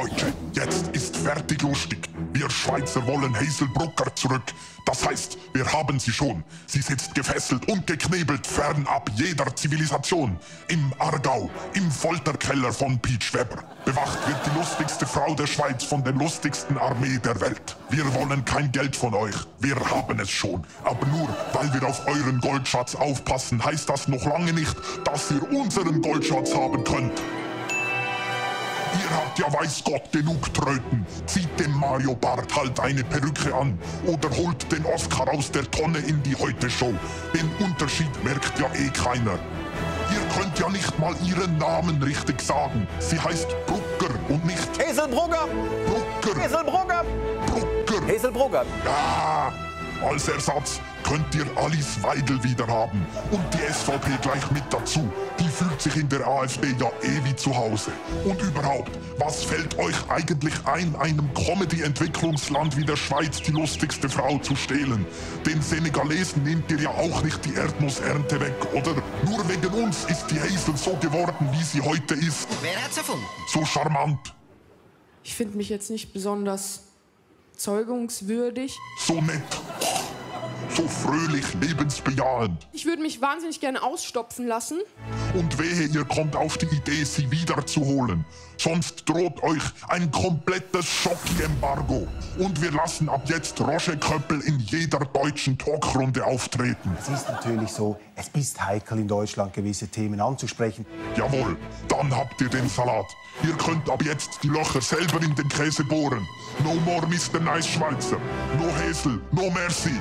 Deutsche, jetzt ist fertig lustig. Wir Schweizer wollen Hazel Brucker zurück. Das heißt, wir haben sie schon. Sie sitzt gefesselt und geknebelt fernab jeder Zivilisation. Im Aargau, im Folterkeller von Peach Weber. Bewacht wird die lustigste Frau der Schweiz von der lustigsten Armee der Welt. Wir wollen kein Geld von euch. Wir haben es schon. Aber nur, weil wir auf euren Goldschatz aufpassen, heißt das noch lange nicht, dass ihr unseren Goldschatz haben könnt. Ihr habt ja weiß Gott genug Tröten. Zieht dem Mario Barth halt eine Perücke an oder holt den Oscar aus der Tonne in die Heute-Show. Den Unterschied merkt ja eh keiner. Ihr könnt ja nicht mal ihren Namen richtig sagen. Sie heißt Brucker und nicht Hazel Brugger! Brucker. Hazel Brugger! Brucker. Hazel Brugger! Ja, als Ersatz könnt ihr Alice Weidel wieder haben. Und die SVP gleich mit dazu. Die fühlt sich in der AfD ja eh wie zu Hause. Und überhaupt, was fällt euch eigentlich ein, einem Comedy-Entwicklungsland wie der Schweiz die lustigste Frau zu stehlen? Den Senegalesen nehmt ihr ja auch nicht die Erdnussernte weg, oder? Nur wegen uns ist die Hazel so geworden, wie sie heute ist. Wer hat's erfunden? So charmant. Ich finde mich jetzt nicht besonders zeugungswürdig. So nett. So fröhlich, lebensbejahend. Ich würde mich wahnsinnig gerne ausstopfen lassen. Und wehe, ihr kommt auf die Idee, sie wiederzuholen. Sonst droht euch ein komplettes Schocki-Embargo. Und wir lassen ab jetzt Roger Köppel in jeder deutschen Talkrunde auftreten. Es ist natürlich so, es ist heikel in Deutschland, gewisse Themen anzusprechen. Jawohl, dann habt ihr den Salat. Ihr könnt ab jetzt die Löcher selber in den Käse bohren. No more Mr. Nice Schweizer. No Hazel, no Merci.